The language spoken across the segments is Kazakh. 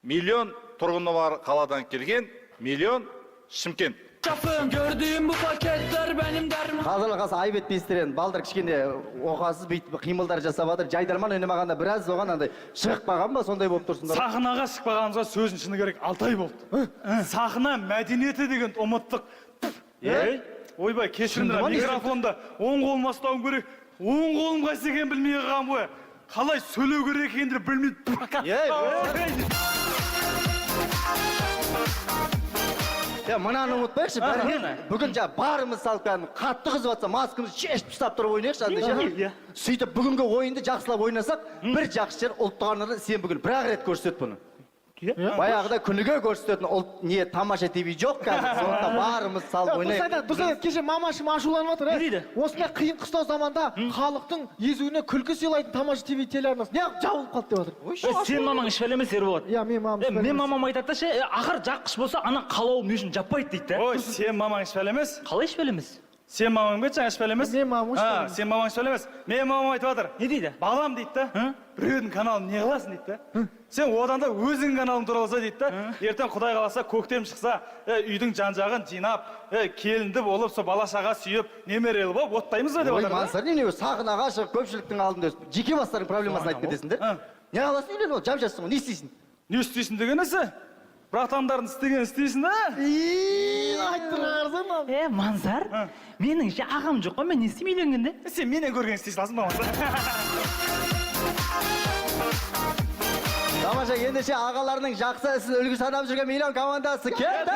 Миллион тұрғыны бар қаладан келген Миллион, Шымкент. Gördüğüm bu paketler benim derman. Қазір қалса, айып етпейсіздер енді, балдар кішкене оқасыз, бүйтіп қимылдар жасап жатыр. Жайдарман ойнамағанда біраз оған андай шығып қалған ба, сондай болып тұрсыңдар. Сахнаға шықпағанымызға, сөздің шыны керек, 6 ай болды. Сахна мәдениеті дегенді ұмыттық. Е? Ойбай, кешіріңдер. Шынды ма, не? Микрофонды оң қолыма ұстауым керек, оң қолым қайсы екенін білмей қалғанмын ғой. Қалай сөйлеу керек екенін де білмей. Е, е, мынаны ұмытпайықшы бәрі. Бүгін жаңа барымыз салып, кәдімгі қатты қызып жатса, маскамызды шешіп тастап тұрып ойнайықшы андай ше. Сөйтіп, бүгінгі ойынды жақсылап ойнасақ, бір жақсы жер, Ұлттық арнада сен бүгін бір ақ рет көрсет бұны. Баяғыда күніге көрсететін ұлт не Тамаша ТВ жоқ қазір, сондықтан барымыз салып Дұрыс ойнайық. айтады, дұрыс айтады. Кеше мамашым ашуланып жатыр. Не дейді? Осындай қиын қыстау заманда халықтың езуіне күлкі сыйлайтын Тамаша ТВ телеарнасы неғып жабылып қалды деп жатыр. Е, сенің мамаң ішпелі емес, Ерболат. Иә, менің мамам Е, ішпелі мен емес. мамам айтады да ше, е, ақыр жаққыш болса, ана қалауым не үшін жаппайды дейді да. Ой, сен мамаң ішпелі емес. Қалай ішпелі емес? Сен мамаң ба еді жаңа ішпелі емес? Менің мамам ішпелі А, емес. сен мамаң ішпелі емес. Менің мамам айтып жатыр. Не дейді? Балам дейді да, біреудің каналын не қыласың дейді да. Сен одан да өзіңнің каналың туралы алса дейді да. Ертең, құдай қаласа, көктем шықса, үйдің жан жағын жинап, келінді болып, сол бала шаға сүйіп, немерелі болып оттаймыз ба деп Ой, жатыр да. Мансұр, не сахнаға шығып, көпшіліктің алдында өстіп жеке бастарың проблемасын айтып кетесіңдер. Не қыласың, үйленіп алып жап жассың ғой, не істейсің? Не істейсің деген несі? Братандардың істегенін істейсің да. Айтып тұрған қарасаң. Е, Мансар, менің ше ағам жоқ қой, мен не істеймін үйленгенде? Сен менен көрген істей саласың ба, Мансұр? Тамаша, ендеше ағаларының жақсы ісін үлгі санап жүрген Миллион командасы кетті.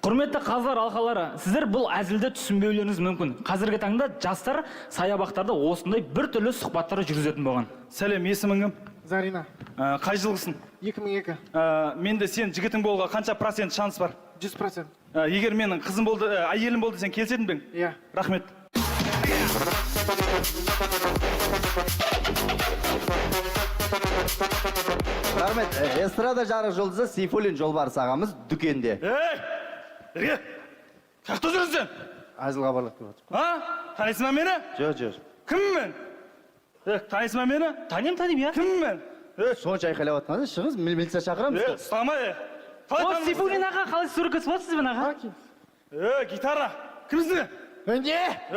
Құрметті қазылар алқалары, сіздер бұл әзілді түсінбеулеріңіз мүмкін. Қазіргі таңда жастар саябақтарда осындай бір түрлі сұхбаттар жүргізетін болған. Сәлем, есімің кім? Зарина. Қай жылғысың? 2002. Менде сен жігітің болуға қанша процент шанс бар? 100%. Егер менің қызым болды, әйелім болды, сен келісетін бе едің? Иә. Рахмет. Рахмет. Эстрада жарық жұлдызы Сейфуллин Жолбарыс ағамыз дүкенде. Ей, ерге, қай жақта жүрсің сен? Әзіл хабарлап келіп жатыр. А, танисың ба мені? Жоқ, жоқ. Кіммін мен? Е, танисың ба мені? Танимын, танимын, иә. Кіммін мен? Е, Сонша айқайлап жатқанда шығыңыз, милиция шақырамыз. е, ұстама, е. Қалай О, танымайсың? Сейфуллин аға, қалай суретке түсіп жатсыз бен, аға? Е, гитара, кімсің? Не? Е, е.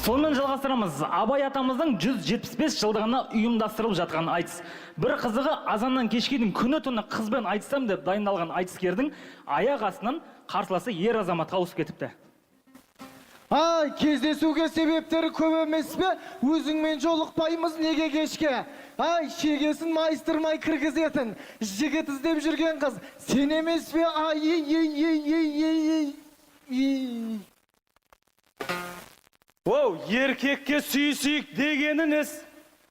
Сонымен жалғастырамыз. Абай атамыздың 175 жылдығына ұйымдастырылып жатқан айтыс. Бір қызығы, азаннан кешке дейін күні түні қызбен айтысам деп дайындалған айтыскердің аяқ астынан қарсыласы ер азаматқа ауысып кетіпті. Ай, кездесуге себептері көп емес пе? Өзіңмен жолықпаймыз неге кешке? Ай, шегесін майыстырмай кіргізетін жігіт іздеп жүрген қыз сен емес пе? Ай, ей, ей, ей, ей, ей, ей, ей. Оу, еркекке сүйісейік дегені несі?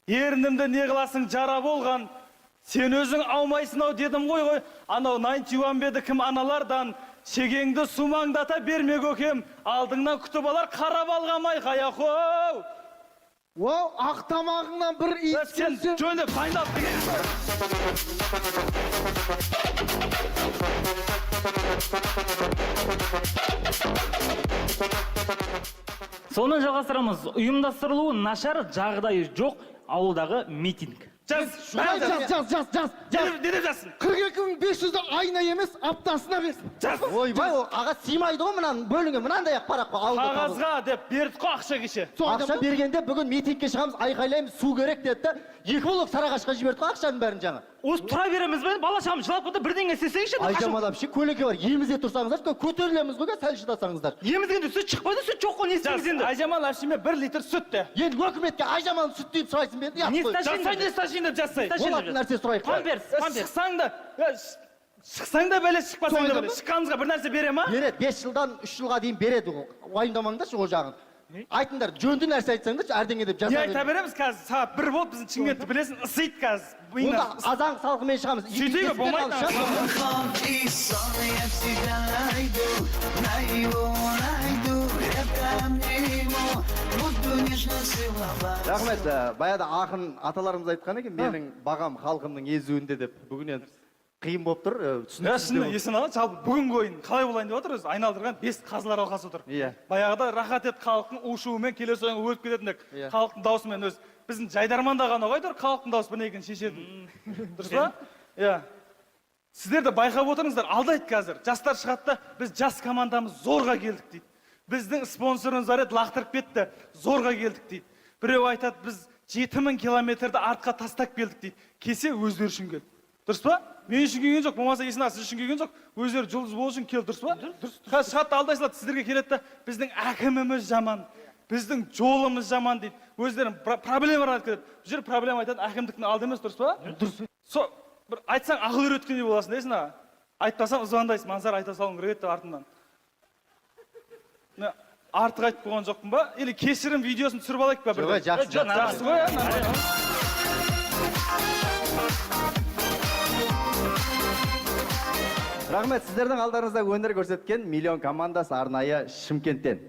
Ерінімді не қыласың, жара болған? Сен өзің аумайсың ау дедім ғой. Анау 91 беді кім аналардан? Шегеңді сумаңдата берме, көкем. Алдыңнан күтіп алар қара балғам айқай ахоу. Уау, ақ тамағыңнан бір иіс Сен келсе. жөндеп дайындалып келген. Сонымен жалғастырамыз. Ұйымдастырылуы нашар, жағдайы жоқ ауылдағы митинг. Жаз, Ай, жаз, жаз, жаз, жаз, жаз. Не деп жазсын? 42 500-ді айына емес, аптасына берсін. Жаз. Ойбай, ол қағаз сыймайды ғой мынаның бөлінген, мынандай ақ парақ қой ауылда табылды. Қағазға деп бердік қой ақша кеше. Сол Ақша айтамын да. бергенде бүгін митингке шығамыз, айқайлаймыз, су керек деді да, екі блок Сарыағашқа жібердік қой ақшаның бәрін жаңа. Осы тұра береміз бе? Бала шағам жылап қалды, бірдеңе істесеңші. Айжамал әпше, көлеңке бар, емізе тұрсаңыздар, көтерілеміз ғой, сәл шыдасаңыздар. Емізгенде сүт шықпайды, сүт жоқ қой, не істейміз Жаз. енді? Айжамал әпшеме 1 литр сүт де. Енді өкіметке Айжамалым сүт деп сұрайсың ба енді, ұят Не қой. істейсің? Жазсай, не істейсің деп жазсай. Істейсің? Болатын нәрсе сұрайық. Памперс, памперс. Шықсаң да, шықсаң да бәле, шықпасаң да бәле. Шыққанымызға бір нәрсе бере ма? Береді, 5 жылдан 3 жылға дейін береді ол. Уайымдамаңдаршы ол жағын. Айтыңдар, жөнді нәрсе айтсаңдаршы, әрдеңе деп Не жаза айта беріңдер. береміз қазір? Сағат 1 болды, біздің Шымкентті білесің, ысиды қазір. Онда азан салқынмен шығамыз. Сөйтейік, болмайды. И сон я всегда найду, найду, найду, я обниму, буду нежно целовать. Рахмет, баяғыда ақын аталарымыз айтқан екен, менің бағам халқымның езуінде деп. Бүгін енді Қиын болып тұр, Иә, түсініксіз шынымен де болып- Есен аға, жалпы бүгінгі ойын қалай болайын деп отыр өзі? Айналдырған бес қазылар алқасы отыр. Иә. Баяғыда рахат ет халықтың у шуымен келесі ойынға өтіп кететін едік. Иә. Халықтың даусымен өз. Біздің жайдарманда ғана ғой әйтеуір халықтың дауысы бір екіні шешетін. Дұрыс па? Иә. Сіздер де байқап отырыңыздар, алдайды қазір. Жастар шығады да, біз жас командамыз зорға келдік дейді. Біздің спонсорымыз бар еді, лақтырып кетті, зорға келдік дейді. Біреу айтады, біз 7000 километрді артқа тастап келдік дейді. Келсе өздері үшін келді. Дұрыс па? Мен үшін келген жоқ, болмаса Есен аға сіз үшін келген жоқ. Өздері жұлдыз болу үшін келді, дұрыс па? Дұрыс. Қазір шығады да алдай салады, сіздерге келеді да, біздің әкіміміз жаман, біздің жолымыз жаман дейді. Өздерінің проблемаларын айтып келеді. Бұл жер проблема айтады, әкімдіктің алды емес, дұрыс па? Дұрыс. Со, бір айтсаң ақыл үйреткендей боласың, Есен аға. Айтпасаң звондайсың, Мансар айта салуың керек еді деп артымнан. Мына артық айтып қойған жоқпын ба? Или кешірім видеосын түсіріп алайық па Жоқ, бірден? жақсы, жақсы. Жақсы ғой, иә, нормально. Рахмет, сіздердің алдарыңызда өнер көрсеткен Миллион командасы арнайы Шымкенттен.